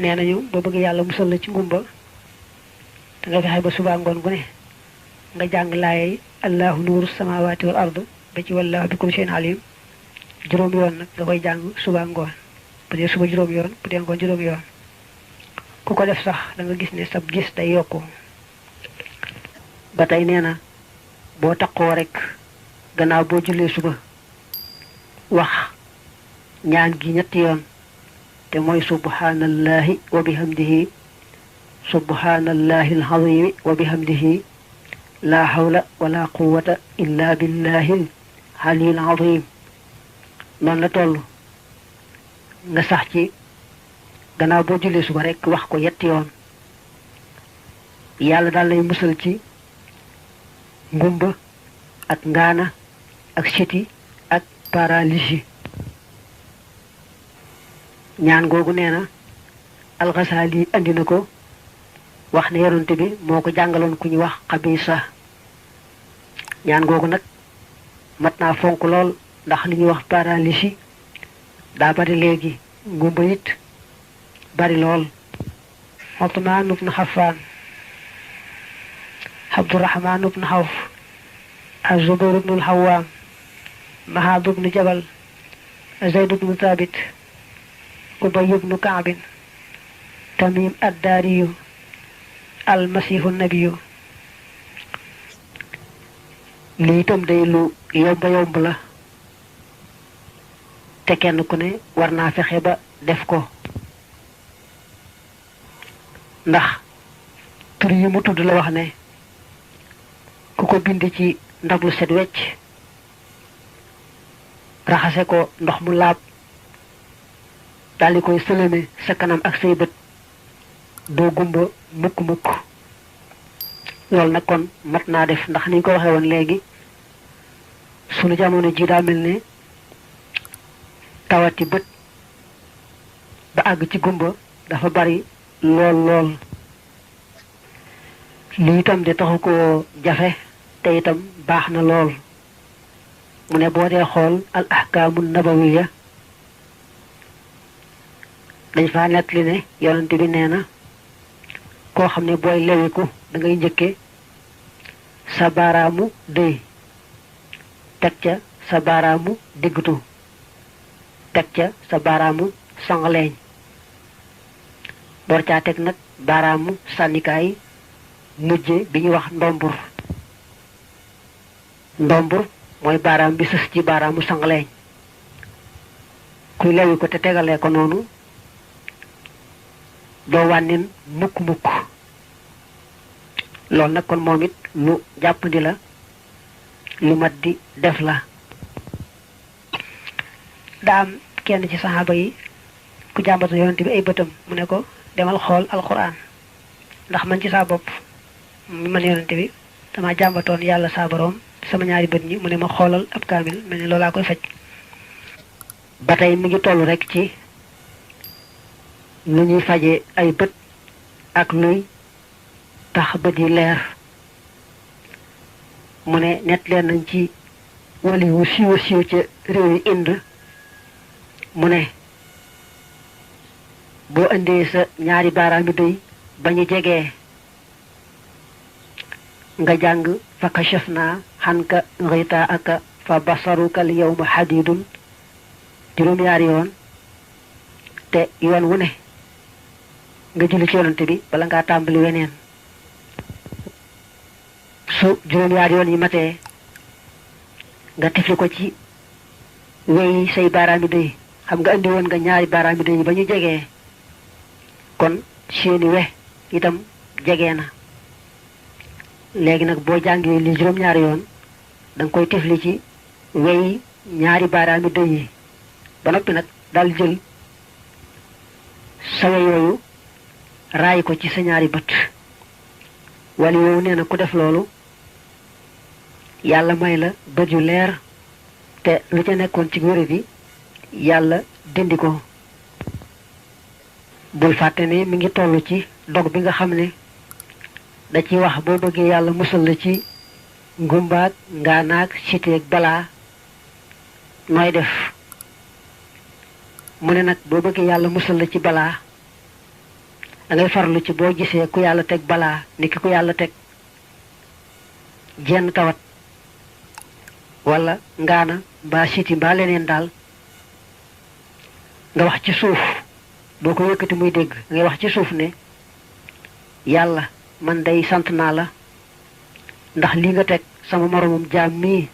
nee nañu boo bëgg yàlla musal la ci ngumba da nga fexe ba suba ngoon gu ne nga jàng laayay allahu nuuru samawati wal ard ba ci wallahu bi kulli shay'in alim juróom yoon nag nga koy jàng suba ngoon bu dee suba juróom yoon bu dee ngoon juróom yoon ku ko def sax da nga gis ne sab gis day yokku ba tey nee na boo taqoo rek gannaaw boo jullee suba wax ñaan gi ñetti yoon te mooy subhanallahi wa bihamdihi subhanallahi alazim wa bihamdihi la hawla wala quwwata illa billahi aliyil azim noonu la toll nga sax ci gannaaw boo jullee suba rek wax ko yetti yoon yàlla daal lay musal ci ngumba ak ngaana ak siti ak paralysie ñaan googu nee na alxasaali andi na ko wax ne yonante bi moo ko jàngaloon ku ñu wax xabisa ñaan googu nag mat naa fonk lool ndax li ñuy wax paralysie daa bari léegi ngumba it bari lool Usmaan ibn Affaan Abdurahmaan ibn Awf Az-Zubayr ibn al-Awwaam Muaaz ibn Jabal Zayd ibn Thaabit Ubay ibn Ka'b Tamim ad-Daariyu al-Masiihu nabiyu lii itam day lu yomb la te kenn ku ne war naa fexe ba def ko ndax tur yi mu tudd la wax ne ku ko bind ci ndab lu set wecc raxase ko ndox mu laab daldi koy sëlëme sa kanam ak say bët doo gumba mukk loolu nag kon mat naa def ndax niñ ko waxee woon léegi sunu jamono ji daa mel ne tawati bët ba àgg ci gumba dafa bari lool lii itam de taxu ko jafe te itam baax na lool mu ne boo dee xool al ahkaamu nabawiya dañ fa nekk li ne yonent bi nee na koo xam ne booy lewiku da ngay njëkke sa baaraamu dëy teg ca sa baaraamu diggtu teg ca sa baaraamu sangaleeñ door caa teg nag baaraamu sànnikaay mujje bi ñuy wax ndombur mooy baaraam bi sës ci baaraamu sangaleeñ kuy lewi ko te tegalee ko noonu doo wànnin mukk loolu nag kon moom it lu jàppandi la lu mat di def la daa am kenn ci saxaaba yi ku jàmbatu yonent bi ay bëtam mu ne ko demal xool alquran ndax man ci saa bopp man yonent bi dama jàmbatoon yàlla saa boroom sama ñaari bët ñi mu ne ma xoolal ab kaamil mel ni loolaa koy faj ba tey mi ngi toll rek ci lu ñuy faje ay bët ak luy tax bët yi leer mu ne net leen nañ ci wali wu siiw ca réew yi Inde mu ne boo indee sa ñaari baaraami doy ba ñu jegee nga jàng fa kashafna xanka ghita aka fa basaruka al yawma hadidun juróom-ñaari yoon te yoon wu ne nga julli ci yonante bi bala ngaa tàmbali weneen su juróom-ñaari yoon yi matee nga tifli ko ci weyi say baaraami doy xam nga andi woon nga ñaari baaraami doy ba ñu jegee kon seeni we itam jegee na léegi nag boo jàngee li juróom-ñaari yoon danga koy tifli ci weyi ñaari baaraami doy yi ba noppi nag dal jël sawe yooyu raay ko ci sa ñaari bët wala yow nee na ku def loolu yàlla may la bët yu leer te lu ca nekkoon ci wéré bi yàlla dindi ko bul fàtte ne mi ngi toll ci dog bi nga xam ne da ci wax boo bëggee yàlla musal la ci ngumbaag ngaanaag siteeg balaa nooy def mu ne nag boo bëggee yàlla musal la ci balaa da ngay farlu ci boo gisee ku yàlla teg balaa niki ku yàlla teg jenn tawat wala ngaana mbaa siti mbaa leneen daal nga wax ci suuf doo ko yëkkati muy dégg ngay wax ci suuf ne yàlla man day sant naa la ndax li nga teg sama moromum jaam mii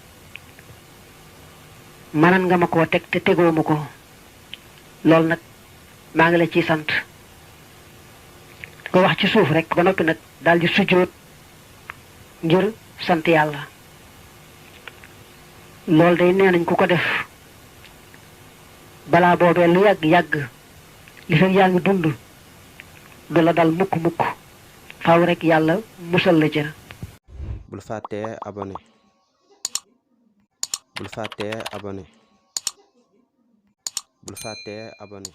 manan nga ma koo teg te tegoo ma ko loolu nag maa ngi la ciy sant ko wax ci suuf rek ba noppi nag daal di sujjóot ngir sant yàlla loolu day nee nañ ku ko def balaa boobee lu yàgg li fekk yaa ngi dund du la dal mukk faaw rek yàlla musal la ca. bul fàttee abonné bul fàttee abonné